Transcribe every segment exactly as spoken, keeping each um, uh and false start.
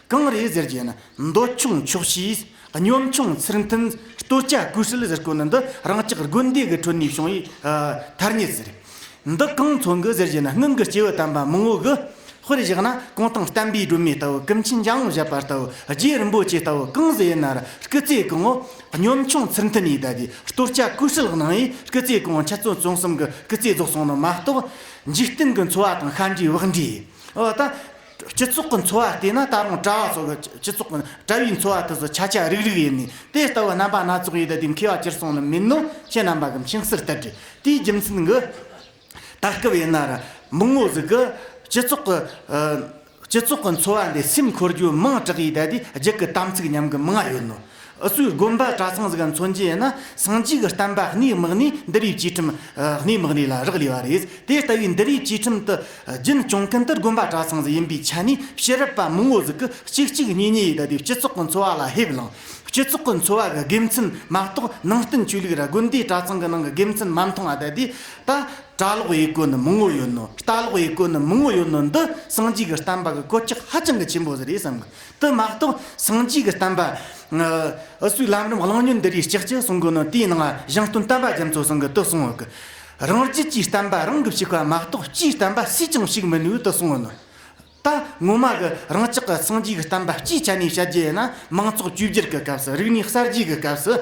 གང་རེད་ཟེར་རྒྱུ་ན། འདོད་ཆུང་ཆོག་ཤེས། གཉོམ་ཆུང་ཚུལ་མཐུན། གཏོལ་བཅའ་ཀུ་སྲོལ་ཟེར་གོ་ནི་འདི་རང་ཅག་དགོན་སྡེ་གི་ཁྲོད་ནས་བྱུང་བའི་ཨ་ཐ་སྙད་ཟེར། འདི་གང་མཚོན་གི་ཟེར་རྒྱུ་ན། སྔོན་གྱི་སྐྱེས་བུ་དམ་པ་མང་བོ་གི། དཔེར་བཞག་ན་གུང་ཐང་བསྟན་པའི་སྒྲོན་མེ་ལྟ་བུ། ཀུན་མཁྱེན་འཇམ་དབྱངས་བཞད་པ་ལྟ་བུ། རྗེ་རིན་པོ་ཆེ་ལྟ་བུ་གང་ཟིག་ཡིན་ན་ར། སྐུ་ཚེ་གང་བོ་གཉོམ་ཆུང་ཚུལ་མཐུན་ཡིན་ད་དེ། གཏོལ་བཅའ་ཀུ་སྲོལ་གནང་ཡིས་སྐུ་ཚེ་གང་བོ་འཆད་རྩོད་རྩོམ་གསུམ་གི་སྐུ་ཚེ་རྫོགས་སོང་ནོ་མ་གཏོགས། འཇིག་རྟེན་གྱི་འཚོ་བ་དང་ཤ་འདྲེས་བག་འདྲེས། འོ་ད། སྤྱི་ཚོགས་ཀྱི་འཚོ་བ་བལྟས་ན་ད་རུང་གྲྭ་བ་ཚོ་གི་སྤྱི་ཚོགས་ཀྱི་གྲྭ་བའི་འཚོ་བ་དེ་ཚོ་ཆ་ཆ་རིག་རིག་ཡིན་ནི། དེ་ལྟ་བུ་རྣམ་པ་སྣ་ཚོགས་ཡིན་ད་དེ་མཁས་པ་གྱུར་སོང་ནི་མིན་ནོ། ཁྱེད་རྣམ་པ་གི་མཁྱེན་གསལ་ལྟར་རེད། དེའི་རྒྱུ་མཚན་གྱིས། ད་སྐབས་ཡིན་ན་ར་མང་བོ་ཟིག་གི་སྤྱི་ཚོགས་ཀྱི་ཨ། སྤྱི་ཚོགས་ཀྱི་འཚོ་བ་འདི་སེམས་འཁོར་རྒྱུ་མང་དྲགས་ཡིན་ད་དེ་རྒྱུད་ཀྱི་དམ་ཚིག་ཉམས་གི་མང་ང་ཡོད་ནོ། འུ་ཚོའི་དགོན་པ་གྲྭ་ཚང་ཟིག་ག་མཚོན་རྒྱུ་ཡིན་ན། སངས་རྒྱས་ཀྱི་བསྟན་པ་གནས་མི་གནས་འདུལ་བའི་བཅས་ཁྲིམས་ཨ། གནས་མི་གནས་ལ་རག་ལས་པ་རེད། དེ་ལྟ་བུའི་འདུལ་བའི་བཅས་ཁྲིམས་དེ་རྒྱུན་སྐྱོང་མཁན་དེ་དགོན་པ་གྲྭ་ཚང་ཟིག་ཡིན་པའི་ཆ་ནས། ཕྱི་རབས་པ་མང་བོ་ཟིག་གིས་གཅིག་གཅིག་གཉིས་གཉིས་ཡིན་ད་དེ་སྤྱི་ཚོགས་ཀྱི་འཚོ་བ་ལ་ཕེབས་ལངས། སྤྱི་ཚོགས་ཀྱི་འཚོ་བ་གི་དགེ་མཚན་མ་གཏོགས། ནང་བསྟན་ཆོས་ལུགས་ར་དགོན་སྡེ་གྲྭ་ཚང་གི་ནང་གི་དགེ་མཚན་མ་མཐོང་ང་ད་དེ། ད་གྲྭ་ལོག་ཡེད་གོ་ནི་མང་བོ་ཡོད་ནོ། ལྟ་ལོག་ཡེད་གོ་ནི་མང་བོ་ཡོད་ནོ་འདི་སངས་རྒྱས་ཀྱི་བསྟན་པ་གི་གོད་ཆག་ཧ་ཅང་གི་ཆེན་པོ་ཟིག་རེད་བསམ་གི། དེ་མ་གཏོགས་སངས་རྒྱས་ཀྱི་བསྟན་པ། ཨ། འུ་ཚོའི་ལམ་རིམ་གླེང་སྙན་འདི་རིགས་ལྕགས་ཀྱི་གསུང་གོ་ནོ། དེའི་ནང་ཞང་སྟོན་བསྟན་པ་རྒྱ་མཚོ་ཚང་གིས་དེ་གསུང་ཡོད་གི། རང་རྒྱུད་ཀྱི་བསྟན་པ་རང་གིས་བཤིག་པ་མ་གཏོགས། སྤྱིའི་བསྟན་པ་སུས་ཀྱང་བཤིག་མི་ནུས་དེ་གསུང་ཡོད་ནོ། ད་ངོ་མ་གི་རང་ཅག་གི་སངས་རྒྱས་ཀྱི་བསྟན་པ་སྤྱིའི་ཆ་ནས་བཤད་རྒྱུ་ཡིན་ན། མང་ཚོགས་བཅོས་བསྒྱུར་གྱི་སྐབས་སུ། རིག་གནས་གསར་བརྗེ་གི་སྐབས་སུ།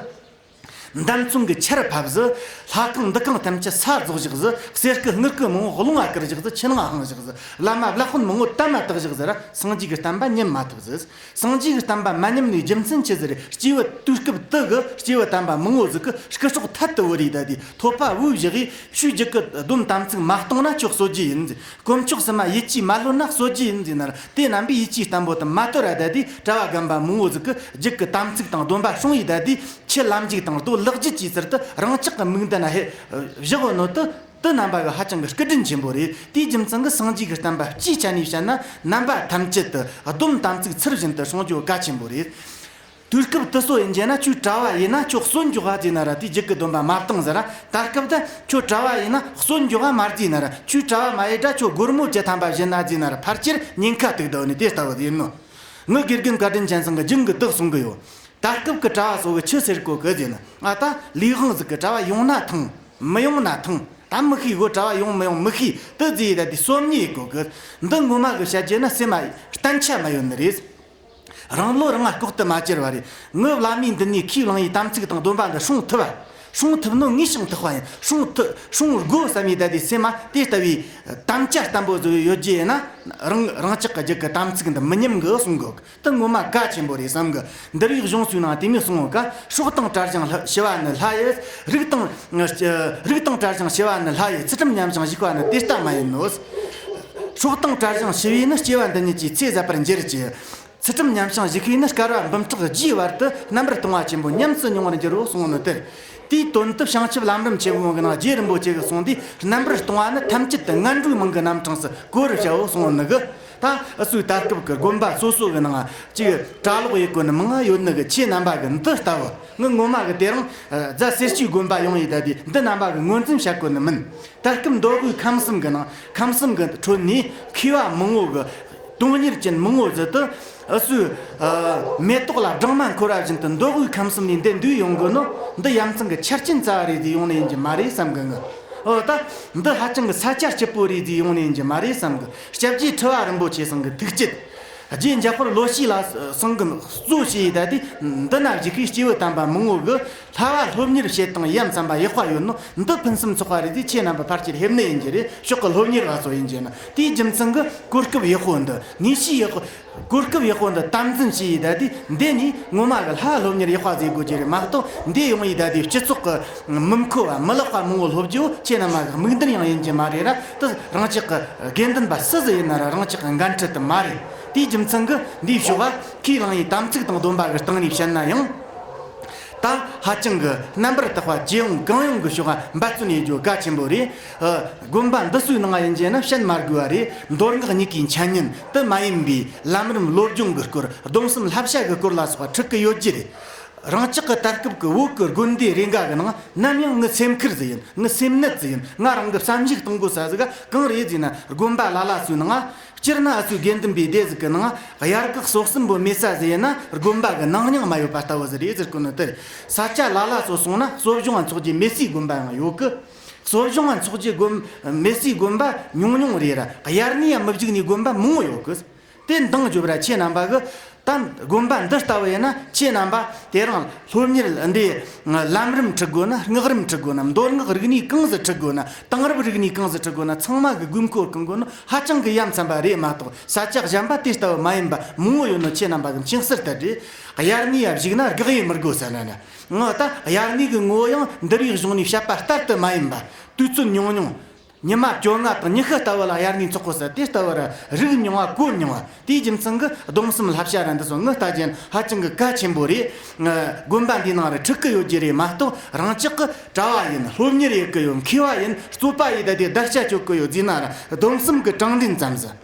འདམ་ཚོན་གྱི་ཆར་ཕབ་ཟིག། ལྷ་ཁང་འདུ་ཁང་ཐམས་ཅད་ས་རྫོགས་བཞག་ཟིག། གསེར་སྐུ་དངུལ་སྐུ་མང་བོ་རླུང་ང་བསྐུར་བཞག་ཟིག། ཆུ་ནང་ང་འཕངས་བཞག་ཟིག། བླ་མ་བླ་དཔོན་མང་བོ་དམ་ལ་བཏགས་བཞག་ཟིག་ར། སངས་རྒྱས་ཀྱི་བསྟན་པ་ཉམས་མ་ཐུབ་ཟིག། སངས་རྒྱས་ཀྱི་བསྟན་པ་མ་ཉམས་ནི་རྒྱུ་མཚན་ཆི་ཟིག་རེད། སྐྱེས་བུ་དུས་སྐབས་དེ་གི་སྐྱེས་བུ་དམ་པ་མང་བོ་ཟིག་གིས་སྐུ་སྲོག་ཐད་དུ་བོར་རེ་ད་དེ། ཐོད་པ་བུད་བཞག་གི། ཆོས་རྒྱུད་ཀྱི་སྡོམ་དམ་ཚིག་མ་གཏོང་ན་ཁྱོད་གསོད་རྒྱུ་ཡིན་ཟེར། དཀོན་མཆོག་གསུམ་མ་ཡིད་ཆེས་མ་ལོན་ན་གསོད་རྒྱུ་ཡིན་ཟེར་ན་ར། དེ་རྣམ་པའི་ཡིད་ཆེས་བརྟན་པོ་དེ་མ་དོར་ར་ད་དེ། གྲྭ་བ་རྒན་པ་མང་བོ་ཟིག་གིས་རྒྱུད་ཀྱི་དམ་ཚིག་དང་སྡོམ་པ་སྲུང་ཡི་ད་དེ། ཆུ་ལམ་འཇུག་དང་རྡོ་ལག་འཇུ་བྱས་ཚུལ་དེ་རང་ཅག་གི་མིག་མདུན་ན་ཕེབས་བཞག་ཡོད་ནོ་དེ། དེ་རྣམ་པ་གི་ཧ་ཅང་གི་སྐུ་དྲིན་ཆེན་པོ་རེད། དེའི་རྒྱུ་མཚན་གྱིས་སངས་རྒྱས་ཀྱི་བསྟན་པ་སྤྱིའི་ཆ་ནས་བཤད་ན། རྣམ་པ་ཐམས་ཅད་དུ་སྡོམ་དམ་ཚིག་ཚུལ་བཞིན་དུ་སྲུང་རྒྱུ་གལ་ཆེན་པོ་རེད། དུས་སྐབས་དེ་ཚོ་ཡིན་རྒྱུ་ན། ཁྱོད་གྲྭ་བ་ཡིན་ན་ཁྱོད་གསོད་འཇོག་ག་བརྩིས་ན་ར་དེའི་རྒྱུད་ཀྱི་སྡོམ་པ་མ་བཏང་ཟེར་ར། ད་སྐབས་ད་ཁྱོད་གྲྭ་བ་ཡིན་ན་གསོད་འཇོག་ག་མ་བརྩིས་ན་ར། ཁྱོད་གྲྭ་བ་མ་ཡིན་ད་ཁྱོད་སྒོར་མོ་བཅུ་ཐམ་པ་བྱིན་ན་བརྩིས་ན་ར། ཕལ་ཆེར་ཉེན་ཁ་ཐུག་བསྡད་ནི་དེ་ལྟ་བུ་ཡིན་ནོ། ངའི་དགེ་རྒན་བཀའ་དྲིན་ཅན་ཚང་གིས་རྒྱུན་གྱི་དེ་གསུང་གི་ཡོད། ད་སྐབས་ཀྱི་གྲྭ་བ་ཚོ་གིས་ཆི་ཟེར་གོ་གི་ཟེར་ན། ཨ། ད་ལས་དབང་ཟིག་གི་གྲྭ་བ་ཡོང་ན་ཐང་། མི་ཡོང་ན་ཐང་། ད་མི་ཤེས་གོ། གྲྭ་བ་ཡོང་མི་ཡོང་མི་ཤེས། དེ་ཟེར་ཡི་ད་དེ་སོམ་ཉི་ཡེད་གོ་གི། འདི་ངོ་མ་གི་བཤད་རྒྱུ་ན་སེམས་མ་གཏན་ཆ་མ་ཡོད་ནི་རེད། རང་བློ་རང་ང་ལྐོག་ཏུ་མ་གྱུར་བ་རེད། ངའི་བླ་མས་འདི་ནས་ཁས་བླངས་ཡི་དམ་ཚིག་དང་སྡོམ་པ་འདི་སྲུང་ཐུབ་བ། སྲུང་ཐུབ་ནོ་ངས་ཤིང་ཐག་པ་ཡིན། སྲུང་ཐུབ། སྲུང་དགོས་བསམ་ཡི་ད་དེ་སེམས་མ་དེ་ལྟ་བུའི་དམ་བཅའ་བརྟན་པོ་བཟོ་ཡོད་རྒྱུ་ཡིན་ན། རང་རང་ཅག་གི་རྒྱུད་ཀྱི་དམ་ཚིག་འདི་མི་ཉམས་གི་གསུང་གོ། དེ་ངོ་མ་གལ་ཆེན་པོ་རེད་བསམ་གི། འདུལ་བའི་གཞུང་ཚོའི་ནང་དེ་མོ་གསུང་ཡོད་ཀ། སྲོག་དང་བྲལ་ཞིང་ཞི་བ་ནི་ལྷ་ཡི། རིགས་དང་། རིགས་དང་བྲལ་ཞིང་ཞི་བ་ནི་ལྷ་ཡི། ཚུལ་ཁྲིམས་ཉམས་ཤིང་ཞིག་པ་ནི་དེ་ལྟ་མ་ཡིན་ནོ། སྲོག་དང་བྲལ་ཞིང་ཞི་བས་ནི། སྐྱེ་བ་འདི་ཉིད་ཀྱི་ཚེ་ཟད་པར་འགྱུར་གྱི། ཚུལ་ཁྲིམས་ཉམས་ཤིང་ཞིག་པས་ནི། བསྐལ་པ་འབུམ་ཕྲག་བརྒྱའི་བར་དུ། རྣམ་པར་ལྟུང་བ་ཆེན་པོ་ཉམས་སུ་མྱོང་བར་འགྱུར་རོ་གསུངས་ནི་དེར། དེའི་དོན་དུ་བྱང་ཆུབ་ལམ་རིམ་ཆེན་པོའི་ནང་རྗེ་རིན་པོ་ཆེ་གིས་གསུངས་ཏེ། རྣམ་པར་ལྟུང་བ་ནི་ཐམས་ཅད་དུ་ངན་འགྲོའི་མིང་གི་རྣམ་གྲངས་སུ་གོ་བར་བྱའོ་གསུངས་ནི་གི། ད་འུ་ཚོའི་ད་སྐབས་ཀྱི་དགོན་པ་སོ་སོ་གི་ནང་ཅིག་གྲྭ་ལོག་ཡེད་གོ་ནི་མང་ང་ཡོད་ནི་གི། ཁྱེད་རྣམ་པ་གིས་འདི་ལྟ་བུ། ངས་ངོ་མ་གི་དེ་རིང་རྫ་སེར་སྐྱའི་དགོན་པ་ཡོང་ཡི་ད་དེ་འདི་རྣམ་པ་གིས་ངོས་འཛིན་བྱ་དགོས་ནི་མིན། ད་སྐབས་མདོ་དབུས་ཁམས་གསུམ་གི་ནང་། ཁམས་གསུམ་གི་ཁྲོད་ནས་མཁས་པ་མང་བོ་གི། དོན་གཉེར་ཅན་མང་བོ་ཟིག་དེ་འུ་ཚོའི་ཨ་མེ་ཏོག་ལ་སྦྲང་མ་འཁོར་བ་བཞིན་དུ་མདོ་དབུས་ཁམས་གསུམ་ནས་འདིར་འདུས་ཡོང་གི་ནོ། འདི་ཡ་མཚན་གི་ཆ་རྐྱེན་རྩ་བ་རེད་ཟེར་ཡོང་ནི་ཡིན་གྱི་མ་རེད་བསམ་གི་ངས། འོ་ད། འདི་ཧ་ཅང་གི་ས་ཆ་སྐྱིད་པོ་རེད་ཟེར་ཡོང་ནི་ཡིན་གྱི་མ་རེད་བསམ་གི། སྐྱབས་རྗེ་ཁྲི་པ་རིན་པོ་ཆེ་ཚང་གི་ཐུགས་བསྐྱེད། རྗེ་འཇམ་དཔལ་ལོ་ཤས་ལ་ཚང་གིས་གཙོ་བྱས་ཡི་ད་དེ། འདི་ན་བཞུགས་པའི་སྐྱེས་བུ་དམ་པ་མང་བོ་གིས་བསླབ་པ་སློབ་གཉེར་བྱེད་སྟངས་ཡ་མཚན་པ་ཡག་པ་ཡོད་ནོ། འདི་ཕུན་སུམ་ཚོགས་པ་རེད་ཟེར་ཁྱེད་རྣམ་པ་ཕལ་ཆེར་ཕེབས་ནི་ཡིན་གྱི་རེད། ཕྱོགས་གི་སློབ་གཉེར་བ་ཚོ་ཡིན་གྱི་ན། དེའི་རྒྱུ་མཚན་གྱིས་གོ་སྐབས་ཡག་པོ་འདི། ངེས་ཤེས་ཡག་པོ། གོ་སྐབས་ཡག་པོ་འདི་དམ་འཛིན་བྱས་ཡི་ད་དེ། འདི་ནས་ངོ་མ་གི་བསླབ་པ་སློབ་གཉེར་ཡག་པ་ཟིག་དགོས་རྒྱུ་རེད་མ་གཏོགས། འདི་ཡོང་ཡི་ད་དེ་སྤྱི་ཚོགས་ཀྱི་མི་མཁོ་བ་མི་ལེགས་པ་མང་བོ་སློབ་རྒྱུ་ཁྱེད་རྣམ་པ་གི་མིག་མདུན་ཡང་ཡིན་གྱི་མ་རེད་ར། དེ་རང་ཅག་གི་དགེ་འདུན་པ་སུ་ཟིག་ཡིན་ན་ར་རང་ཅག་གི་འགན་འཁྲི་དེ་མ་རེད། དེའི་རྒྱུ་མཚན་གྱིས་འདིའི་ཕྱོགས་ལ་ཁས་བླངས་ཡི་དམ་ཚིག་དང་སྡོམ་པ་གི་སྟེང་ནས་བཤད་ན་ཡང་། ད་ཧ་ཅང་གི་རྣམ་པར་དག་པ་ཇེ་ཡོང་གང་ཡོང་གི་ཕྱོགས་ལ་འབད་བརྩོན་ཡེད་རྒྱུ་གལ་ཆེན་པོ་རེད། ཨ། དགོན་པ་འདི་ཚོའི་ནང་ཡིན་གྱི་ན་བཤད་མ་དགོས་པ་རེད། མདོ་སྔགས་གཉིས་ཀའི་འཆད་ཉན་དེ་མ་ཡིན་པའི་ལམ་རིམ་བློ་སྦྱོང་གི་སྐོར། སྡོམ་གསུམ་བསླབ་བྱ་གི་སྐོར་ལ་སོགས་པ་ཁྲིད་གི་ཡོད་རྒྱུ་རེད། རང་ཅག་གི་ད་སྐབས་ཀྱི་བོད་ཀྱི་དགོན་སྡེ་རེ་འགའ་གི་ནང་ནམ་ཡང་ངའི་སེམས་ཁུར་ཟིག་ཡིན། ངའི་སེམས་ནད་ཟིག་ཡིན། ང་རང་གི་བསམ་གཞིག་གཏོང་དགོས་ས་ཟིག་ག་གང་རེད་ཟེར་ན། དགོན་པ་ལ་ལ་ཚོའི་ནང་སྤྱིར་ན་ཨ་ཚོའི་དགེ་འདུན་པའི་སྡེ་ཟིག་གི་ནང་དབྱར་ཁ་གསོལ་གསུམ་པོ་མེད་ས་ཟིག་ཡིན་ན། དགོན་པ་གི་ནང་རྙིང་མ་ཡོད་པ་ལྟ་བུ་ཟིག་རེད་ཟེར་གོ་ནི་དེ་རེད། ས་ཆ་ལ་ལ་ཚོ་སོང་ན་གསོ་སྦྱོང་ཚོགས་རྒྱུའི་མི་སེར་དགོན་པ་ཡང་ཡོད་གི། གསོ་སྦྱོང་ཚོགས་རྒྱུའི་དགོན་མི་སེར་དགོན་པ་ཉུང་ཉུང་རེད་ར། དབྱར་གནས་ཡང་མི་བཞུགས་ནི་དགོན་པ་མང་བོ་ཡོད་གི། དེ་འདང་རྒྱོབ་ར། ཁྱེད་རྣམ་པ་གི་ད་དགོན་པ་འདི་ལྟ་བུ་ཡིན་ན། ཁྱེད་རྣམ་པ་དེ་རིང་སློབ་གཉེར་འདི་ལམ་རིམ་ཁྲིད་དགོས་ན། སྔགས་རིམ་ཁྲིད་དགོས་ན། མདོ་སྔགས་རིག་གནས་གང་ཟིག་ཁྲིད་དགོས་ན། དེང་རབས་རིག་གནས་གང་ཟིག་ཁྲིད་དགོས་ན། ཚང་མ་གི་དགོས་མཁོ་སྐོང་དགོས་ནོ་ཧ་ཅང་གི་ཡ་མཚན་པ་རེད་མ་གཏོགས། ས་ཆ་གཞན་པ་དེ་ལྟ་བུ་མ་ཡིན་པ་མང་བོ་ཡོད་ནོ་ཁྱེད་རྣམ་པ་གི་མཁྱེན་གསལ་ལྟར་རེད། དབྱར་གནས་ཡ་བཞུགས་ན་དགག་ཡེ་མི་དགོས་ས་ན་ན། ང་ད་དབྱར་གནས་གི་ངོ་བོ་ཡང་འདུལ་བའི་གཞུང་ནས་བཤད་པ་ལྟར་དུ་མ་ཡིན་པ། དུས་ཚོད་ཉུང་ཉུང་། ཉི་མ་བཅོ་ལྔ་དང་ཉི་ཤུ་ལྟ་བུ་ལ་དབྱར་གནས་འཚོགས་དགོས་ས་དེ་ལྟ་བུ་ར། རིགས་ཉུང་བ་གོ་ཉུང་བ། དེའི་རྒྱུ་མཚན་གྱིས་སྡོམ་གསུམ་བསླབ་བྱ་ར་འདི་ཚོ་ངའི་ལྟ་ཅན་ཧ་ཅང་གི་གལ་ཆེན་པོ་རེད། ང་དགོན་པ་འདིའི་ནང་ར་ཁྲིད་གི་ཡོད་རྒྱུ་རེད་མ་གཏོགས། རང་ཅག་གི་གྲྭ་བ་ཡིན། སློབ་གཉེར་ཡེད་གི་ཡོད། མཁས་པ་ཡིན། རྩོད་པ་ཡེད་ད་དེ་བརྡར་ཤ་གཅོད་གི་ཡོད་ཟེར་ན་ར། སྡོམ་གསུམ་གི་དྲང་འདྲེན་ཙམ་ཟིག།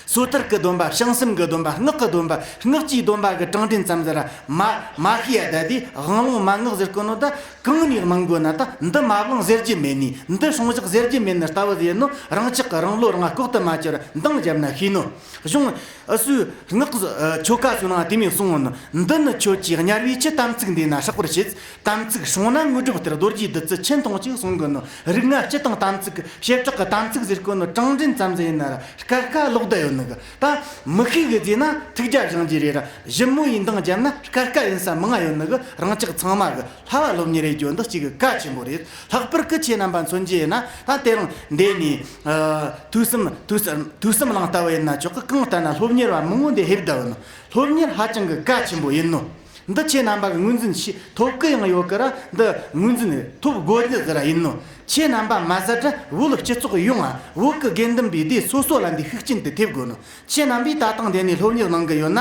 སོ་ཐར་གི་སྡོམ་པ། བྱང་སེམས་གི་སྡོམ་པ། སྔགས་གི་སྡོམ་པ། སྔགས་ཀྱི་སྡོམ་པ་གི་དྲང་འདྲེན་ཙམ་ཟིག་ར་མ་མ་ཤེས་ཡ། ད་དེ་དབང་ལུང་མན་ངག་ཟེར་གོ་ནོ་ད་གང་ནས་མང་དགོས་ན། ད་འདི་མ་བླངས་ཟེར་རྒྱུ་མེད་ནི། འདི་སྲུང་བཞག་ཟེར་རྒྱུ་མེད་ནི་ལྟ་བུ་ཟིག་ཡིན་ནོ། རང་ཅག་གི་རང་བློ་རང་ལྐོག་ཏུ་མ་གྱུར་འདང་བརྒྱབ་ན་ཤེས་ནོ། གཞུང་ཨ་སུའི་སྔགས་ཆོ་ག་ཚོའི་ནང་དེ་མོ་གསུངས་ནོ། འདི་ནི་ཁྱོད་ཀྱི་དམྱལ་བའི་ཆུ། དམ་ཚིག་འདི་ན་ཧྲག་པར་བྱེད། དམ་ཚིག་སྲུང་ན་དངོས་གྲུབ་སྟེར། རྡོ་རྗེའི་བདུད་རྩི་ཆེན་མཐོང་ཅིག་གསུང་གི་ནོ། རིག་སྔགས་སྤྱི་དང་དམ་ཚིག་གི་བྱེ་བྲག་གི་དམ་ཚིག་ཟེར་གོ་ནོ་དྲང་འདྲེན་ཙམ་ཟིག་ཡིན་ན་ར་སྐད་ཁ་ལོག་བསྡད་ཡོད་ནི་གི། ད་མི་ཤེས་གི་ཟེར་ན་ཐུགས་རྒྱལ་བཞེངས་རྒྱུ་རེད་ར། ཞིབ་མོ་ཡིས་འདང་བརྒྱབ་ན་སྐད་ཁ་ཡིན་ས་མང་ང་ཡོད་ནི་གི། རང་ཅག་ཚང་མ་གི་བསླབ་པ་སློབ་གཉེར་རེ་རྒྱུ་འདི་གཅིག་གི་གལ་ཆེན་པོ་རེད། ལྷག་པར་གི་ཁྱེད་རྣམ་པ་མཚོན་རྒྱུ་ཡིན་ན། ད་དེ་རིང་འདི་ནས་ཨ་ཐོས་བསམ་ཐོས་བསམ་ཐོས་བསམ་གླིང་ལྟ་བུ་ཡིན་ན་ཆོག་གི། གང་ལྟར་ན་སློབ་གཉེར་བ་མང་བོ་འདི་ཕེབས་བསྡད་ཡོད་ནོ། སློབ་གཉེར་ཧ་ཅང་གི་གལ་ཆེན་པོ་ཡིན་ནོ། འདི་ཁྱེད་རྣམ་པ་གི་ངོས་འཛིན་ཤེས་ཐོབ་གི་ཡང་ཡོད་གི་ར། འདི་ངོས་འཛིན་ཐོབ་དགོས་རྒྱུ་ཟིག་ར་ཡིན་ནོ། ཁྱེད་རྣམ་པ་མ་ཟད་ར་བོད་སྤྱི་ཚོགས་ཡོངས་ང་བོད་གི་དགེ་འདུན་པའི་སྡེ་སོ་སོ་ལ་འདི་ཤུགས་རྐྱེན་དེ་ཐེབས་དགོས་ནོ། ཁྱེད་རྣམ་པས་ད་ཐེངས་འདི་ནས་སློབ་གཉེར་གནང་གི་ཡོད་ན།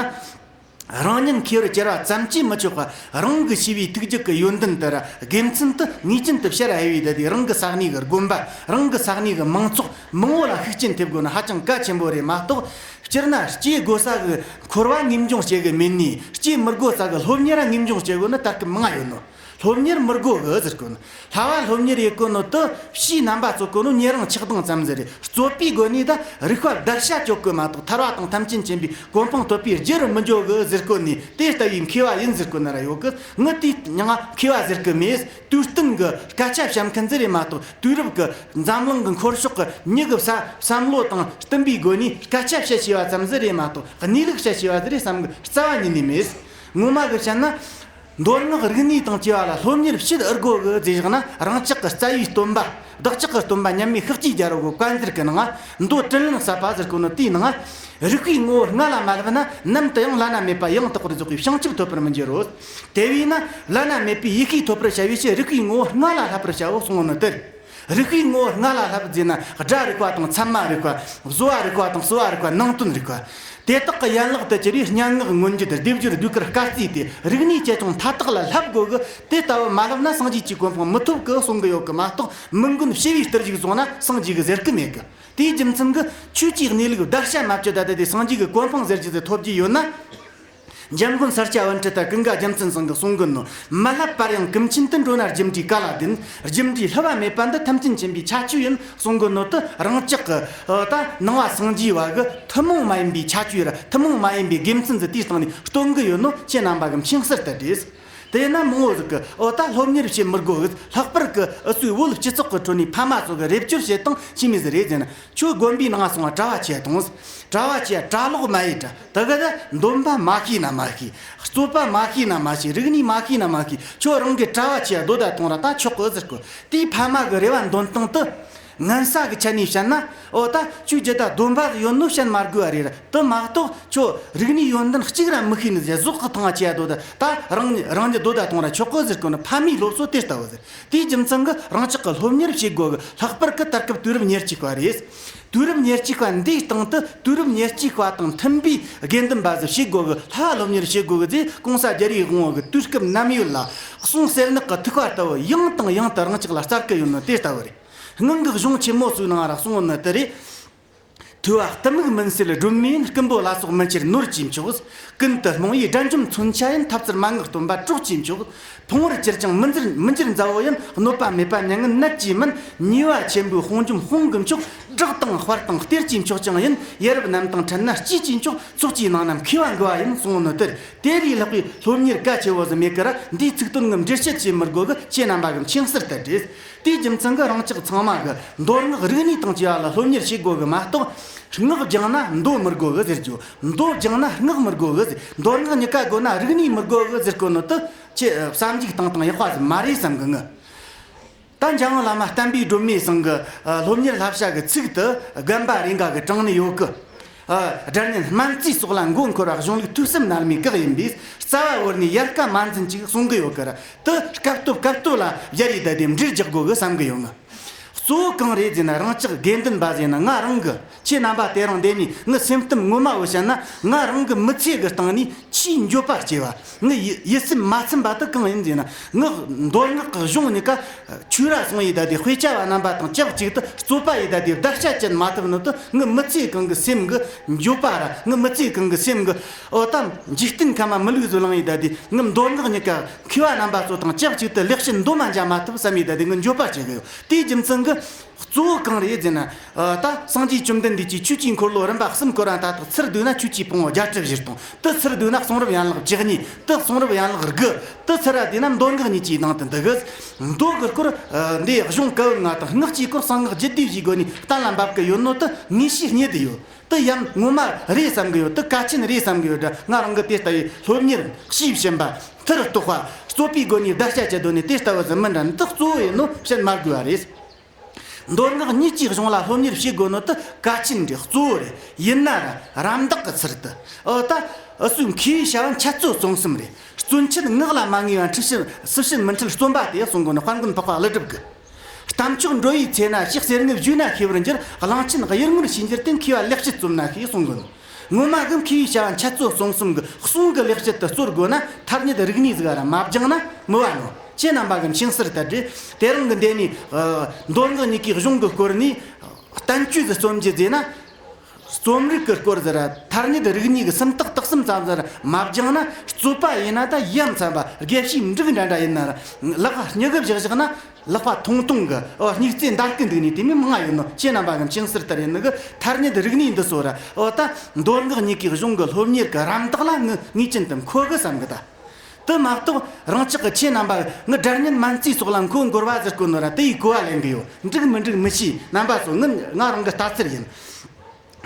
རང་ཉིད་མཁས་པར་གྱུར་པ་ཙམ་གྱིས་མི་ཆོག་པ། རང་གི་ཤེས་པའི་ཐུགས་རྒྱུད་ཀྱི་ཡོན་ཏན་དེ་ར་དགེ་མཚན་དུ་ངེས་ཅན་དུ་བཤད་ཨེ་བས། ད་དེ་རང་གི་ས་གནས་ཀྱི་དགོན་པ། རང་གི་ས་གནས་ཀྱི་མང་ཚོགས་མང་བོ་ལ་ཤུགས་རྐྱེན་ཐེབས་དགོས་ནི་ཧ་ཅང་གལ་ཆེན་པོ་རེད་མ་གཏོགས། སྤྱིར་ན་སྐྱེ་དགོས་ས་གི་འཁོར་བ་ངེས་འབྱུང་བྱེད་གི་མེད་ནི། སྐྱེ་མི་དགོས་ས་གི་སློབ་གཉེར་ངེས་འབྱུང་བྱེད་དགོས་ནི་ད་སྐབས་མང་ང་ཡོད་ནོ། སློབ་གཉེར་མི་དགོས་གི་ཟེར་གོ་ནོ། བསླབ་པ་སློབ་གཉེར་ཡེད་གོ་ནོ་དེ་ཕྱིའི་རྣམ་པ་ཚོ་གོ་ནོ་ཉེ་རིང་ཆགས་སྡང་ཙམ་ཟིག་རེད། རྩོད་པའི་སྒོ་ནས་ད་རིགས་པ་བརྡར་ཤ་གཅོད་གི་མ་གཏོགས། ཐར་པ་དང་ཐམས་ཅད་མཁྱེན་པའི་གོ་འཕང་ཐོབ་པའི་རྒྱུ་རུ་མི་འཇོག་གི་ཟེར་གོ་ནི། དེ་ལྟ་བུའི་མཁས་པ་ཡིན་ཟེར་གོ་ནི་ར་ཡོད་གི། ངི་དེའི་མྱིང་ང་མཁས་པ་ཟེར་གི་མེད། དུས་གཏན་གི་སྐད་ཆ་བཤད་མཁན་ཟིག་རེད་མ་གཏོགས། དུས་རབས་གི་འཛམ་གླིང་གི་འཁོར་ཕྱོགས་གི་མྱི་གི་བསམ་བསམ་བློ་དང་བསྟུན་པའི་སྒོ་ནས་སྐད་ཆ་བཤད་ཤེས་པ་ཙམ་ཟིག་རེད་མ་གཏོགས། གནས་ལུགས་བཤད་ཤེས་པ་ཟིག་རེད་བསམ་གི་རྩ་བ་ཉིད་ནས་མེད། ངོ་མ་གི་བཤད་ན། མདོ་སྔགས་རིག་གནས་དང་བཅས་པ་ལ་སློབ་གཉེར་བྱེད་ཨེ་དགོས་གི་ཟེར་བཞག་ན། རང་ཅག་གི་རྩ་བའི་སྟོན་པ། བདག་ཅག་གི་སྟོན་པ་མཉམ་མེད་ཤཱཀྱའི་རྒྱལ་པོ་གི་བཀའ་འགྱུར་གི་ནང་ང་། མདོ་དྲིལ་ལན་གསབ་པ་ཟེར་གོ་ནོ་དེའི་ནང་ང་། རིགས་པའི་ངོ་བོ་སྔ་ལ་མ་བསླབས་ན། ནམ་དུ་ཡང་བླ་ན་མེད་པ་ཡང་དག་པར་རྫོགས་པའི་བྱང་ཆུབ་ཐོབ་པར་མི་འགྱུར་རོ། དེ་བས་ན་བླ་ན་མེད་པའི་ཡེ་ཤེས་ཐོབ་པར་བྱ་བའི་ཕྱིར། རིགས་པའི་ངོ་བོ་སྔ་ལ་བསླབ་པར་བྱའོ་གསུངས་ནོ་དེ་རེད། རིགས་པའི་ངོ་བོ་སྔ་ལ་བསླབ་ཟེར་ན། སྒྲ་རིག་པ་དང་ཚད་མ་རིག་པ། བཟོ་བ་རིག་པ་དང་གསོ་བ་རིག་པ། ནང་དོན་རིག་པ། དེ་དག་གི་ཡན་ལག་ཏུ་གྱུར་པའི་སྙན་ངག་མངོན་བརྗོད། སྡེབ་སྦྱོར་ཟློས་གར་སྐར་རྩིས་ཏེ། རིག་གནས་ཆེ་ཆུང་མཐའ་དག་ལ་བསླབ་དགོས་གི། དེ་ལྟ་བུ་མ་བསླབས་ན་སངས་རྒྱས་ཀྱི་གོ་འཕང་མི་ཐོབ་གི་གསུང་གི་ཡོད་གི་མ་གཏོགས། མི་མགོན་བྱེ་བའི་གཏེར་ཞིག་བཟུང་ན་སངས་རྒྱས་གི་ཟེར་གི་མེད་གི། དེའི་རྒྱུ་མཚན་གི་ཆོས་ཀྱི་གནས་ལུགས་བརྡར་ཤ་མ་བཅད་ད་ལྟ་དེ་སངས་རྒྱས་གི་གོ་འཕང་ཟེར་རྒྱུ་དེ་ཐོབ་རྒྱུ་ཡོད་ན། འཇམ་མགོན་ས་སྐྱ་པཎྜི་ཏ་ཀུན་དགའ་རྒྱལ་མཚན་ཚང་གིས་གསུང་གི་ནོ། མི་བསླབ་པར་ཡང་ཀུན་མཁྱེན་དུ། འགྲོ་ན་རྒྱུ་འབྲས་ག་ལ་ལྡན། རྒྱུ་འབྲས་བསླབ་པ་མེད་པ་འདི། ཐམས་ཅད་མཁྱེན་པའི་ཁྱད་ཆོས་ཡིན་གསུང་གི་ནོ་དེ། རང་ཅག་གི་ཨ་ད་ནང་པ་སངས་རྒྱས་པ་གི་ཐུན་མོང་མ་ཡིན་པའི་ཁྱད་ཆོས་ར། ཐུན་མོང་མ་ཡིན་པའི་དགེ་མཚན་ཟིག་དེའི་སྟེང་ནས་སྟོན་གི་ཡོད་ནོ་ཁྱེད་རྣམ་པ་གི་མཁྱེན་གསལ་ལྟར་རེད། དེས་ན་མང་བོ་ཟིག་གི་ཨོ་ད་སློབ་གཉེར་བྱེད་མི་དགོས་གི། ལྷག་པར་གི་ཨུ་ཚོའི་བོད་སྤྱི་ཚོགས་གི་ཁྲོད་ནས་ཕ་མ་ཚོ་གི་རེ་བཅོལ་བྱེད་སྟངས་ཤེས་མེད་ཟིག་རེད་ཟེར་ན། ཁྱོད་དགོན་པའི་ནང་སོང་བ་གྲྭ་བ་ཆེ་དང་། གྲྭ་བ་ཆེ་གྲྭ་ལོག་མ་ཡིན་དྲ། དེ་ག་ད་འདོན་པ་མ་ཤེས་ན་མ་ཤེས། རྩོད་པ་མ་ཤེས་ན་མ་ཤེས། རིག་གནས་མ་ཤེས་ན་མ་ཤེས། ཁྱོད་རང་གི་གྲྭ་བ་ཆེ་སྡོད་ད་གཏོང་ར་ད་ཆོག་གི་ཟེར་གོ། དེའི་ཕ་མ་གི་རེ་བ་འདོན་སྟངས་དེ། ངན་ས་གི་ཆ་ནས་བཤད་ན། ཨོ་ད་ཁྱོད་ཀྱི་ད་སྡོམ་པ་ཡོད་ནོ་བཤད་མ་དགོས་པ་རེད། དེ་མ་གཏོགས་ཁྱོད་རིག་གནས་ཡོན་ཏན་གཅིག་ར་མི་ཤེས་ནི་ཟེར་ཟོག་གི་ཐང་ཆེ་སྡོད་ད། ད་རང་རང་ཉིད་སྡོད་ད་གཏོང་ར་ཆོག་གི་ཟེར་གོ་ནི། ཕ་མའི་སློབ་གསོ་དེ་ལྟ་བུ་ཟེར། དེའི་རྒྱུ་མཚན་གྱིས་རང་ཅག་གི་སློབ་གཉེར་བྱེད་དགོས་གི། ལྷག་པར་གི་ད་སྐབས་དུས་རབས་ཉེར་གཅིག་པ་རེད། དུས་རབས་ཉེར་གཅིག་པ་འདིའི་སྟེང་དུ་དུས་རབས་ཉེར་གཅིག་པ་དང་མཐུན་པའི་དགེ་འདུན་པ་ཟིག་བྱེད་དགོས་གི། བསླབ་པ་སློབ་གཉེར་བྱེད་དགོས་གི་ཟེར་གོང་ས་རྒྱལ་བའི་དབང་བོ་གི་དུས་སྐབས་ནམ་ཡོད་ལ་གསུང་གསེར་ནག་གི་ཐིགས་པ་ལྟ་བུ་ཡང་དང་ཡང་དུ་རང་ཅག་ལ་སྩལ་གི་ཡོད་ནི་དེ་ལྟ་བུ་རེད། སྔོན་གྱི་གཞུང་ཆེན་མོ་ཚོའི་ནང་ར་གསུངས་ཡོད་ནི་དེ་རེད། ཐུ་བ་གཏི་མུག་མུན་སེལ་སྒྲོན་མེ་ཡིན། རྐུན་པོ་ལ་སོགས་མི་འཁྱེར་ནོར་གྱིས་མཆོག། ཀུན་ཏུ་རྨོངས་པའི་དགྲ་འཇོམས་མཚོན་ཆ་ཡིན། ཐབས་ཚུལ་མན་ངག་སྟོན་པ་གྲོགས་ཀྱིས་མཆོག། ཕུང་བོར་གྱུར་ཀྱང་མི་འགྱུར་མི་འགྱུར་མཛའ་བོ་ཡིན། གནོད་པ་མེད་པ་མྱ་ངན་ནད་ཀྱིས་མིན། ཉེས་པ་ཆེན་པོའི་དཔུང་འཇོམས་དཔུང་གིས་མཆོག། བསྒྲགས་དང་དཔར་དང་གཏེར་གྱིས་མཆོག་ཀྱང་ཡིན། ཡ་རབས་རྣམས་དང་འཕྲད་ན་སྐྱིད་ཀྱིས་མཆོག། ཚོགས་ཀྱི་ནང་ན་མཁས་པ་མགུ་བ་ཡིན་གསུངས་ནོ་དེར། དེ་ལས་ལྷག་པའི་སློབ་གཉེར་གལ་ཆེ་བོ་ཟིག་མེད་ཀི་ར། འདིའི་ཚིག་དོན་ངམ་འགྲེལ་བཤད་བྱེད་མི་དགོས་གི། ཁྱེད་རྣམ་པ་གི་མཁྱེན་གསལ་ལྟར་རེད། དེའི་རྒྱུ་མཚན་གི་རང་ཅག་ཚང་མ་གི་མདོ་སྔགས་རིག་གནས་དང་བཅས་པ་ལ་སློབ་གཉེར་བྱེད་དགོས་གི་མ་གཏོགས། སྔགས་སྦྱངས་ན་མདོ་མི་དགོས་གི་ཟེར་རྒྱུ། མདོ་སྦྱངས་ན་སྔགས་མི་དགོས་གི་ཟེར། མདོ་སྔགས་གཉིས་ཀ་དགོས་ན་རིག་གནས་མི་དགོས་གི་ཟེར་གོ་ནོ་དེ་ཁྱེད་བསམ་གཞིག་བཏང་བཏང་ཡག་པ་ཟིག་མ་རེད་བསམ་གི་ངི། ད་འཇམ་དབྱངས་བླ་མ་བསྟན་པའི་སྒྲོན་མེ་ཚང་གི་སློབ་གཉེར་བསླབ་བྱ་གི་ཚིག་དེ་རྒན་པ་རེ་འགའ་གི་དྲངས་ནས་ཡོད་གི། ཨ། སྒྲ་སྙན་སྨན་རྩིས་སོགས་ལ་མགོ་འཁོར་བ་གཞུང་ལུགས་ཐོས་བསམ་རྣལ་མའི་བཀག་ཡིན་པས། རྩ་བ་བོར་ནས་ཡལ་ག་མ་འཛིན་ཅིག་གསུང་གི་ཡོད་ཀི་ར། དེ་སྐབས་སྟོབས་སྐབས་སྟོབས་ལ་སྦྱར་ཡི་ད་དེ་འགྲེལ་རྒྱག་དགོས་གི་བསམ་གི་ཡོད་ང་། གཙོ་བོ་གང་རེད་ཟེར་ན། རང་ཅག་དགེ་འདུན་པ་ཟེར་ན་ང་རང་གི། ཁྱེད་རྣམ་པ་དེ་རིང་འདི་ནས་ངའི་སེམས་གཏམ་ངོ་མ་བོ་བཤད་ན། ང་རང་གི་མི་ཚེ་གི་སྟེང་ནས་ཆེས་འགྱོད་པ་སྐྱེ་བ། ངའི་ཡིད་ཡིད་སེམས་མ་ཚིམ་པ་དེ་གང་ཡིན་ཟེར་ན། ངའི་མདོ་སྔགས་ཀྱི་གཞུང་གཉིས་ཀ་ཆོས་ར་སོང་ཡི་ད་དེ་དཔེ་ཆ་བ་རྣམ་པ་དང་ཆབས་ཅིག་ཏུ་རྩོད་པ་ཡི་ད་དེ་བརྡར་ཤ་བཅད་མ་ཐུབ་ནོ་དེ་ངའི་མི་ཚེ་གང་གི་སེམས་གི་འགྱོད་པ་ར། ངའི་མི་ཚེ་གང་གི་སེམས་གི། ཨོ་ད་འཇིག་རྟེན་ཁམས་མ་མི་ལུགས་བཟོ་ལང་ཡི་ད་དེ་ངའི་མདོ་སྔགས་གཉིས་ཀ་མཁས་པ་རྣམ་པ་ཚོ་དང་ཆབས་ཅིག་ཏུ་ལེགས་བཤད་འདོན་མ་འཇལ་མ་ཐུབ་བསམ་ཡི་ད་དེ་ངའི་འགྱོད་པ་བྱེད་གི་ཡོད། དེའི་རྒྱུ་མཚན་གི་གཙོ་བོ་གང་རེད་ཟེར་ན། ཨ། ད་སངས་རྒྱས་བཅོམ་ལྡན་འདས་ཀྱིས་ཆོས་ཀྱི་འཁོར་ལོ་རིམ་པ་གསུམ་བསྐོར་བ་མཐའ་དག་ཚུར་བསྡུས་ན་ཆོས་ཀྱི་ཕུང་པོ་བརྒྱད་ཁྲི་བཞི་སྟོང་། དེ་ཚུར་བསྡུས་ན་གསུང་རབ་ཡན་ལག་བཅུ་གཉིས། དེ་གསུང་རབ་ཡན་ལག་དགུ། དེ་ཚུར་ར་བསྡུས་ན་མདོ་སྔགས་གཉིས་ཀྱི་ནང་དུ་འདུ་གི། མདོ་གི་སྐོར། ཨ། འདི་གཞུང་བཀའ་པོད་ལྔ་དང་། སྔགས་ཀྱི་སྐོར་གསང་སྔགས་རྒྱུད་སྡེ་བཞིའི་སྒོ་ནས་གཏན་ལ་འབེབས་ཀྱི་ཡོད་ནོ་དེ་ངེས་ཤེས་རྙེད་དུ་ཡོད། དེ་ཡང་ངོ་མ་རེད་བསམ་གི་ཡོད། དེ་གལ་ཆེན་རེད་བསམ་གི་ཡོད་དྲ། ང་རང་གི་དེ་ལྟ་བུའི་སློབ་གཉེར་ཤེས་བཞིན་པ། མཐར་གཏུགས་པ། རྩོད་པའི་སྒོ་ནས་བརྡར་ཤ་བཅད་དོན་ནི་དེ་ལྟ་བུ་ཟིག་མིན་དྲ། འདི་གཙོ་བོ་ཡིན་ནོ་བཤད་མ་དགོས་པ་རེད། མདོ་སྔགས་གཉིས་ཀྱི་གཞུང་ལ་སློབ་གཉེར་བྱེད་དགོས་ནོ་དེ་གལ་ཆེན་རེད། གཙོ་བོ་རེད། ཡིན་ན་ར་རམ་འདེགས་ཀྱི་ཚུལ་དུ། ཨོ་ད་འུ་ཚོའི་མཁས་པའི་བྱ་བ་འཆད་རྩོད་རྩོམ་གསུམ་རེད། རྩོད་འཆད་ངག་ལ་མ་ངེས་པ་འཁྲུལ་ཕྱིན་སུ་ཕྱིན་མི་འཁྲུལ་རྩོམ་པ་དེ་གསུང་དགོས་ནི་དཔལ་མགོན་འཕགས་པ་ཀླུ་སྒྲུབ་ཀྱིས། རྟ་མཆོག་འགྲོ་བའི་ཚེ་ན་ཞེས། གསེར་ལྔ་བཞུས་ན་ཤེས་པར་འགྱུར། གླང་ཆེན་གཡུལ་ངོར་ཤེས་འགྱུར་ཏེ། མཁས་པ་ལེགས་བཤད་རྩོམ་ན་ཤེས་གསུང་གོ་ནོ། ངོ་མ་གི་མཁས་པའི་བྱ་བ་འཆད་རྩོད་རྩོམ་གསུམ་གི་གསུང་གི་ལེགས་བཤད་དུ་སྩོལ་དགོས་ན། ཐ་སྙད་རིག་གནས་ཟིག་ར་མ་སྦྱངས་ན་མི་བ་ནོ། ཁྱེད་རྣམ་པ་གི་མཁྱེན་གསལ་ལྟར་རེད། དེ་རིང་གི་འདི་ནས། ཨ། མདོ་སྔགས་གཉིས་ཀའི་གཞུང་གི་སྐོར་ནས་བསྟན་བཅོས་ཟིག་རྩོམ་རྒྱུ་ཟེར་ན། རྩོམ་རིག་གི་སྐོར་ཟིག་ར་ཐ་སྙད་རིག་གནས་གི་སུམ་རྟགས་དག་གསུམ་ཙམ་ཟིག་ར་མ་སྦྱངས་ན། རྩོད་པ་ཡིན་ན་ད་ཡ་མཚན་པ་དགེ་བཤེས་འབྲུག་འདྲ་འདྲ་ཡིན་ན་ར། ལག་པ་སྨྱུ་གུ་བཞག་བཞག་ན། ལག་པ་ཐུང་ཐུང་གི། ཨོ། སྨྱུག་རྩེ་འདར་གི་འདུག་ནི་དེ་མིན་མང་ང་ཡོད་ནོ། ཁྱེད་རྣམ་པ་གི་མཁྱེན་གསལ་ལྟར་ཡིན་ནི་གི། ཐ་སྙད་རིག་གནས་འདི་ཚོ་ར། ཨོ་ད་མདོ་སྔགས་གཉིས་ཀའི་གཞུང་གི་སློབ་གཉེར་གི་རམ་འདེགས་ལ་ངས་ངེས་ཅན་དུ་མཁོ་གི་བསམ་གི་ད། དེ་མ་གཏོགས་རང་ཅག་གི་ཁྱེད་རྣམ་པ་ངི་སྒྲ་སྙན་སྨན་རྩིས་སོགས་ལ་མགོ་འཁོར་བ་ཟེར་གོ་ནོ་ར་དེ་ཡི་གོ་བ་ལེན་གི་ཡོད། འགྲིག་མི་འགྲིག་མི་ཤེས། རྣམ་པ་ཚོ་ངི་ང་རང་གི་ལྟ་ཚུལ་ཡིན།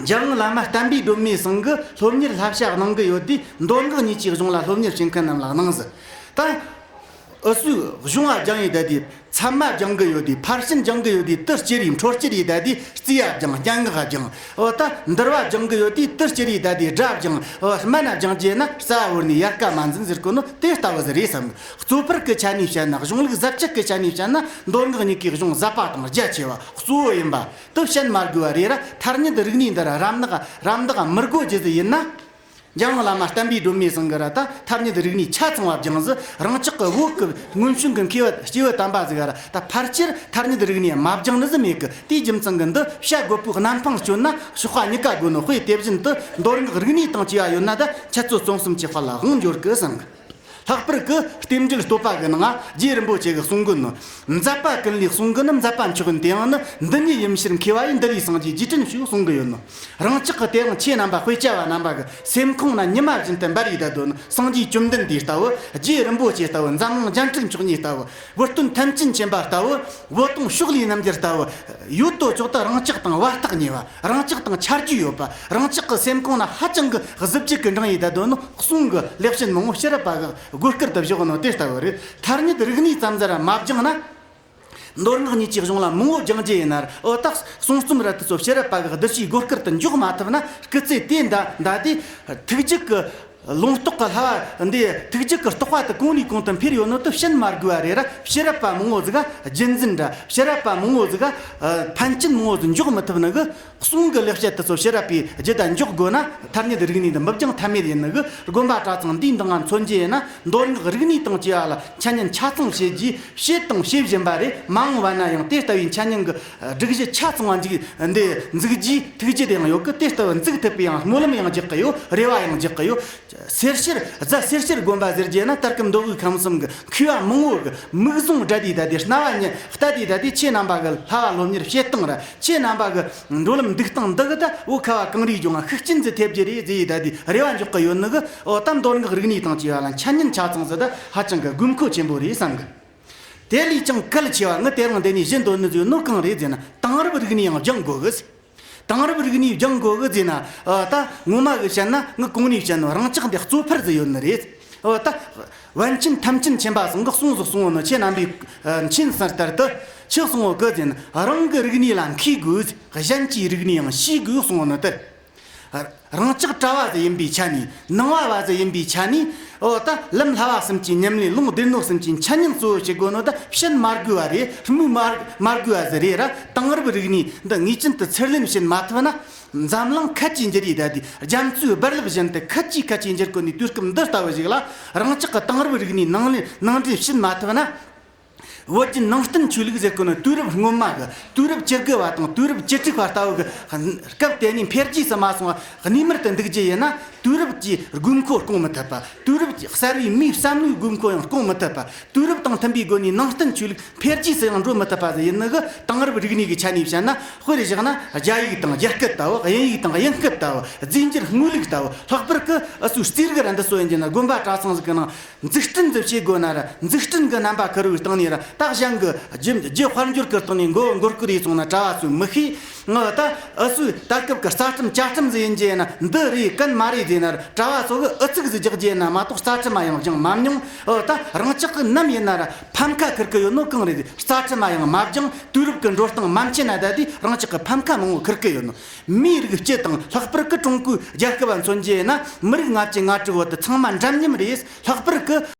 འཇམ་དབྱངས་བླ་མ་བསྟན་པའི་སྒྲོན་མེ་ཚང་གི་སློབ་གཉེར་བསླབ་བྱ་གནང་གི་ཡོད་དུས། མདོ་སྔགས་གཉིས་ཀྱི་གཞུང་ལ་སློབ་གཉེར་བྱེད་མཁན་རྣམས་ལ་གནང་ཟིག། ད་འུ་ཚོས་གཞུང་ང་སྦྱངས་ཡི་ད་དེ། ཚད་མ་སྦྱང་གི་ཡོད་དུས། ཕར་ཕྱིན་སྦྱང་གི་ཡོད་དུས། དེ་སྤྱིར་ཡིན་འཕྲོ་སྤྱིར་ཡི་ད་དེ། རྩིས་ཡ་སྦྱང་། སྙན་ངག་སྦྱང་། འོ་ད་འདུལ་བ་སྦྱང་གི་ཡོད་དུས། དེ་སྤྱིར་ཡི་ད་དེ། སྒྲ་སྦྱང་། འོ་སྨན་སྦྱང་རྒྱུ་ན་རྩ་བ་བོར་ནས་ཡལ་ག་མ་འཛིན་ཟེར་གོ་ནོ་དེ་ལྟ་བུ་ཟིག་རེད་བསམ། གཙོ་ཕལ་གི་ཆ་ནས་བཤད་ན། གཞུང་ལུགས་ཟབ་ཆ་གི་ཆ་ནས་བཤད་ན། མདོ་སྔགས་གཉིས་ཀའི་གཞུང་ཟབ་པ་དང་རྒྱ་ཆེ་བ་གཙོ་བོ་ཡིན་པ། དེ་བཤད་མ་དགོས་པ་རེད་ར། ཐ་སྙད་རིག་གནས་འདི་ར་རམ་འདེགས་རམ་འདེགས་མི་དགོས་རྒྱུ་ཟིག་ཡིན་ན། འཇམ་དབྱངས་བླ་མ་བསྟན་པའི་སྒྲོན་མེ་ཚང་གི་ར་ད་ཐ་སྙད་རིག་གནས་ཆ་ཚང་བ་སྦྱངས་ཟིག། རང་ཅག་གི་བོད་ཀྱི་སྔོན་བྱོན་གྱི་མཁས་པ་སྐྱེས་བུ་དམ་པ་ཟིག་ག་ར་ད་ཕལ་ཆེར་ཐ་སྙད་རིག་གནས་མ་སྦྱངས་ནི་ཟིག་མེད་གི། དེའི་རྒྱུ་མཚན་གྱིས་འདི་བཤད་དགོས་པོའི་གནམ་འཕང་སྐྱོད་ན་གཤོག་པ་གཉིས་ཀ་དགོས་ནོ་དཔེ། དེ་བཞིན་དུ་མདོ་སྔགས་རིག་གནས་དང་བཅས་པ་ཡོད་ན་ད་འཆད་རྩོད་རྩོམ་གསུམ་གྱི་དཔལ་ལ་དབང་འབྱོར་གི་བསམ་གི། ལྷག་པར་གྱི་རྟེན་འབྲེལ་བསྟོད་པ་གི་ནང་རྗེ་རིན་པོ་ཆེ་གིས་གསུང་གི་ནོ། མཛད་པ་ཀུན་ལས་གསུང་གི་ནི་མཛད་པ་མཆོག་ཡིན། དེ་ཡང་ནི་འདི་ཉིད་ཡིན་ཕྱིར་མཁས་པ་ཡིས། འདི་ལས་སངས་རྒྱས་རྗེས་དྲན་ཞུ་གསུང་གི་ཡོད་ནོ། རང་ཅག་གི་དེ་ཡང་ཁྱེད་རྣམ་པ་དཔེ་ཆ་བ་རྣམ་པ་གི་སེམས་ཁོང་ན་ཉི་མ་བཞིན་དུ་འབར་ཡི་ད་དོ་ནི། སངས་རྒྱས་བཅོམ་ལྡན་འདས་ལྟ་བུ། རྗེ་རིན་པོ་ཆེ་ལྟ་བུ། འཛམ་གླིང་འཇམ་དཔལ་མཆོག་གཉིས་ལྟ་བུ། བུ་སྟོན་ཐམས་ཅད་མཁྱེན་པ་ལྟ་བུ། བོ་དོང་ཕྱོགས་ལས་རྣམ་རྒྱལ་ལྟ་བུ། ཡོད་དོ་ཅོག་ཏུ་རང་ཅག་དང་བར་ཐག་ཉེ་བ། རང་ཅག་དང་ཆ་རྒྱུས་ཡོད་པ། རང་ཅག་གི་སེམས་ཁོང་ན་ཧ་ཅང་གི་གཟི་བརྗིད་ཀྱི་འབྲང་ཡི་ད་དོ་ནི་གསུང་གི་ལེགས་བཤད་མང་བོ་ཕྱི་རབས་པ་གི་སྒོ་སྐུར་དུ་བཞག་ནོ་དེ་ལྟ་བུ་རེད། ཐ་སྙད་རིག་གནས་ཙམ་ཟིག་ར་མ་སྦྱངས་ན། མདོ་སྔགས་གཉིས་ཀྱི་གཞུང་ལ་མང་བོ་སྦྱང་རྒྱུ་ཡིན་ན་ར། འོ་ད་གསུང་རྩོམ་ར་དེ་ཚོ་ཕྱི་རབས་པ་གི་གདུལ་བྱའི་སྒོ་སྐུར་དུ་འཇོག་མ་ཐུབ་ན། སྐུ་ཚེ་དེ་འདའ་འདའ་དེ་ཐུགས་རྒྱུད་ཀྱི་ ལུང་རྟོགས་ཀྱི་བསླབ་པ་འདི་ཐུགས་རྒྱུད་ཀྱི་རྟོགས་པ་དེ་གོང་ནས་གོང་དུ་འཕེལ་ཡོད་ནོ་དེ་བཤད་མ་དགོས་པ་རེད་ར། ཕྱི་རབས་པ་མང་བོ་ཟིག་ག་རྒྱུད་འཛིན་ར། ཕྱི་རབས་པ་མང་བོ་ཟིག་ག་ཕན་ཆད་མང་བོ་ཟིག་འཇོག་མི་ཐུབ་ནི་གི། གསུང་གི་ལེགས་བཤད་དེ་ཚོ་ཕྱི་རབས་པའི་རྒྱུད་ད་འཇོག་དགོས་ན། ཐ་སྙད་རིག་གནས་འདི་མི་སྦྱང་ཐབས་མེད་ཡིན་ནི་གི། དགོན་པ་གྲྭ་ཚང་འདིའི་འདང་ང་མཚོན་རྒྱུ་ཡིན་ན། མདོ་སྔགས་རིག་གནས་དང་བཅས་པ་ལ་འཆད་ཉན་ཆ་ཚང་བྱེད་རྒྱུའི་བྱེད་དང་བྱེད་བཞིན་པ་རེད། མ་འོངས་པ་ན་ཡང་དེ་ལྟ་བུའི་འཆད་ཉན་གྱི་སྒྲིག་གཞི་ཆ་ཚང་བ་འཇིག་འདི་འཛུགས་རྒྱུའི་ཐུགས་རྒྱུད་དེ་ཡང་ཡོད་གི། དེ་ལྟ་བུ་འཛུགས་ཐུབ་པའི་ཡང་སྨོན་ལམ་ཡང་རྒྱག་གི་ཡོད། རེ་བ་ཡང་རྒྱག་གི་ཡོད། སེར་ཤུལ་རྫ་སེར་ཤུལ་དགོན་པ་ཟེར་རྒྱུ་ན། ད་སྐབས་མདོ་དབུས་ཁམས་གསུམ་གྱི་མཁས་པ་མང་བོ་གི་མིག་ཟུང་བགྲད་དེ་ད་དེ། རྣ་བ་ཉན་ལྟ་དེ་ད་དེ། ཁྱེད་རྣམ་པ་གི་བསླབ་པ་སློབ་གཉེར་བྱེད་སྟངས་ར། ཁྱེད་རྣམ་པ་གི་འགྲོ་ལམ་འདུག་སྟངས་འདི་གི་ད་འོ་ཁ་བ་གངས་རིའི་ལྗོངས་ང་ཤུགས་རྐྱེན་ཟིག་ཐེབས་རྒྱུ་རེད་ཟེར་ཡི་ད་དེ་རེ་བ་འཇོག་གི་ཡོད་ནི་གི། འོ་ད་མདོ་སྔགས་རིག་གནས་དང་བཅས་པ་ལ་འཆད་ཉན་ཆ་ཚང་ཟིག་ད་ཧ་ཅང་གི་དགོས་མཁོ་ཆེན་པོ་རེད་བསམ་གི། དེ་ལས་ཀྱང་གལ་ཆེ་བ་ངས་དེ་རིང་འདི་ནས་བཤད་འདོད་ནི་ཟིག་ཡོད་ནོ་གང་རེད་ཟེར་ན། དེང་རབས་རིག་གནས་ཡང་སྦྱང་དགོས་གི་ཟེར། དེང་རབས་རིག་གནས་སྦྱང་དགོས་གི་ཟེར་ན། ཨ། ད་ངོ་མ་གི་བཤད་ན། ངས་གོང་ནས་བཤད་ནོ་རང་ཅག་འདི་གཙོ་ཕལ་ཟིག་ཡོད་ནི་རེད། ཨོ་ད་པཎ་ཆེན་ཐམས་ཅད་མཁྱེན་པ་ཚང་གི་གསུང་ཟིག་གསུང་བ་ནི། ཁྱེད་རྣམ་པས་མཁྱེན་གསལ་ལྟར་དུ་ཆི་གསུང་བ་གི་ཟེར་ན། རང་གི་རིག་གནས་ལ་མཁས་དགོས། གཞན་གྱི་རིག་གནས་ཡང་ཤེས་དགོས་གསུང་བ་ནི་དེ། རང་ཅག་གྲྭ་བ་ཟིག་ཡིན་པའི་ཆ་ནས། ནང་པ་བ་ཟིག་ཡིན་པའི་ཆ་ནས། ཨོ་ད་ལམ་བསླབ་པ་གསུམ་གྱི་ཉམས་ལེན། ལུང་སྡེ་སྣོད་གསུམ་གྱི་འཆད་ཉན་གཙོ་བོ་བྱེད་དགོས་ནོ་ད་བཤད་མ་དགོས་པ་རེད། སྨོས་མ་མ་དགོས་པ་ཟིག་རེད་ར། དེང་རབས་རིག་གནས་འདི་ངེས་ཅན་དུ་ཚུར་ལེན་བྱེད་མ་ཐུབ་ན། འཛམ་གླིང་ཁ་ཅིག་འགྱུར་ཡི་ད་དེ། རྒྱ་མཚོའི་རྦ་རླབས་བཞིན་དུ་ཁ་ཅིག་ཁ་ཅིག་འགྱུར་གོ་ནི་དུས་སྐབས་འདི་ལྟ་བུ་ཞིག་ལ། རང་ཅག་གི་དེང་རབས་རིག་གནས་ནང་ལེན་ནང་འདྲེན་བྱེད་མ་ཐུབ་ན། བོད་བརྒྱུད་ནང་བསྟན་ཆོས་ལུགས་ཟེར་གོ་ནི་དུས་རབས་སྔོན་མ་གི་དུས་རབས་བཅུ་དགུ་བ་དང་དུས་རབས་བཅུ་དྲུག་བར་ལྟ་བུ་གི་སྐབས་དེ་ནས་འཕེལ་རྒྱས་སུ་མ་སོང་བ། གནས་མལ་དུ་འདུག་རྒྱུ་ཡིན་ན། དུས་རབས་ཀྱི་དགོས་མཁོ་སྐོང་མི་ཐུབ་པ། དུས་རབས་ཀྱི་གསར་བའི་མིའི་བསམ་བློའི་དགོས་མཁོ་ཡང་སྐོང་མི་ཐུབ་པ། དུས་རབས་དང་མཐུན་པའི་སྒོ་ནས་ནང་བསྟན་ཆོས་ལུགས་འཕེལ་རྒྱས་སུ་ཡང་འགྲོ་མི་ཐུབ་པ་ཟིག་ཡིན་ནི་གི། དེང་རབས་རིག་གནས་ཀྱི་ཆ་ནས་བཤད་ན། དཔེར་བཞག་ན། རྒྱ་ཡིག་དང་རྒྱ་སྐད་ལྟ་བུ། དབྱིན་ཡིག་དང་དབྱིན་སྐད་ལྟ་བུ། རྫས་འགྱུར་དངོས་ལུགས་ལྟ་བུ། ལྷག་པར་གྱི་ཨུ་ཚོའི་རྩིས་རིག་ར་འདི་ཚོ་ཡིན་རྒྱུ་ན། དགོན་པ་གྲྭ་ཚང་ཟིག་གི་ནང་འཛུགས་སྐྲུན་ཟིག་བྱེད་དགོས་ན་ར། འཛུགས་སྐྲུན་གྱི་རྣམ་པ་ཁུར་བའི་སྟེང་ནས་ར། ད་གཞན་གྱི་རྒྱུ་རྒྱུ་དཔལ་འབྱོར་གྱི་སྟེང་ནས་མགོ་མགོ་སྐོར་ཡས་སོང་ན་གྲྭ་བ་ཚོས་མི་ཤེས། ང་ད་ཨུ་ཚོའི་ད་སྐབས་ཀྱི་རྩ་ཁྲིམས་བཅའ་ཁྲིམས་ཟིག་ཡིན་རྒྱུ་ཡིན་ན། འདི་རེད་གན་མ་རེད་ཟེར་ན་ར། གྲྭ་བ་ཚོ་གི་ཨུ་ཚུགས་ཟིག་རྒྱག་རྒྱུ་ཡིན་ན་མ་གཏོགས། རྩ་ཁྲིམས་མ་ཡང་སྦྱངས་མ་མྱོང་། ཨོ་ད་རང་ཅག་གི་ནམ་ཡིན་ན་ར་ཕམ་ཁ་ཁུར་གི་ཡོད་ནོ་གང་རེད། རྩ་ཁྲིམས་མ་ཡང་མ་སྦྱངས། དུས་རབས་ཀྱི་འགྲོ་སྟངས་མ་མཁྱེན་ན། ད་དེ་རང་ཅག་གི་ཕམ་ཁ་མང་བོ་ཁུར་གི་ཡོད་ནོ། མིའི་རིགས་སྤྱི་དང་། ལྷག་པར་གྱི་ཀྲུང་གོའི་རྒྱལ་ཁབ་བ་མཚོན་རྒྱུ་ཡིན་ན། མི་རིགས་ལྔ་བཅུ་ང་དྲུག་བོ་དེ་ཚང་མ་འདྲ་མཉམ་རེད། ལྷག་པར་གྱི་